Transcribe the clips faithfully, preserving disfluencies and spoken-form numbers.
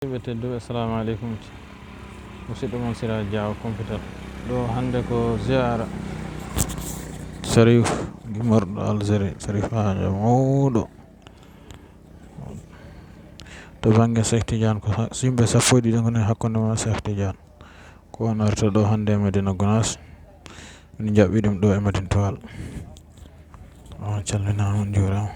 Yimɓe tedduɓe, assalamu aleykum. Musidɗo mon Sira Diaw Computer. Ɗo hannde ko ziyaara Sharif gimmorɗo Algérie, Sharif Hajo mawɗo. To bannge Cheikh Tidiane, ko ha-, yimɓe sappo e ɗiɗo ngoni hakkunde mum e Cheikh Tidiane. Ko on arta ɗo hannde e Madina Gounass. Min jaɓɓi ɗum ɗo e Madina Toile. On calminaama, on njuuraama.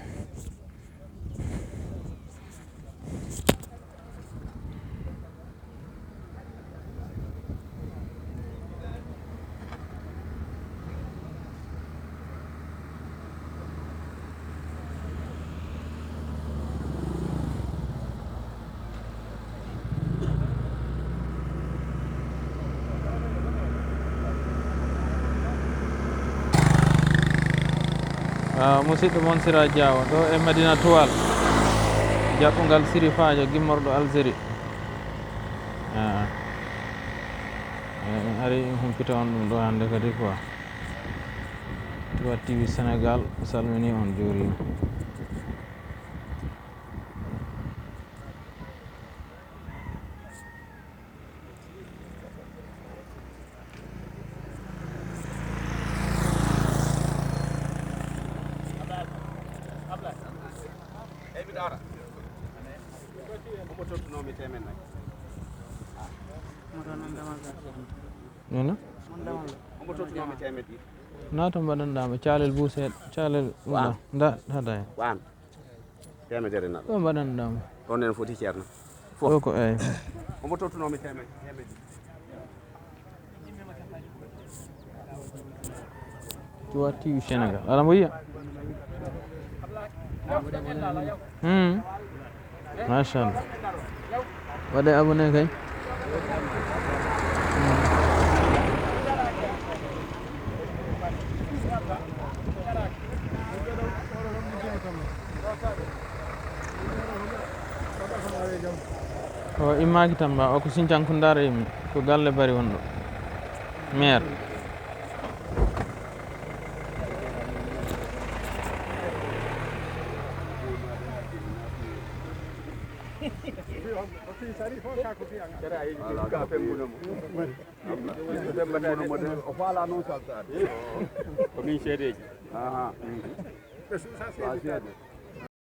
Ah, musidɗo mon Sira Diaw, ɗo e Madina Toile, jaɓɓungal Sirifaajo gimmorɗo Algérie. Ah. Eh, en ari en humpita on ɗum ɗo hannde kadi quoi. Touba T V Sénégal salmini on, juuriima. Eyi, mbiɗa ara. Omo tottunoo mi teemen nayi. Nono? Omo tottunoo mi teemen ɗiɗi. Naata mbaɗanɗaa mo caalel buu seeɗa, caalel. Waaw. Nda, nda, hada hen. Waan. Teemedere naɗo. Ɗo mbaɗanɗaa mo. Ɗon en foti, Ceerno. Fof. Ɗo ko, eyi. Omo tottunoo mi teemen, teemen. Touba T V Sénégal. Aɗa mo yiya? Hmm. Machallah. Waɗe abonné kay. O immaaki Tamba, o ko Sinthiang Koundara immi, ko galle Bari wonɗo. Maire. Voilà, donc, o faala noon saltaade. Ko min seedeeji. Aha. Wa seede.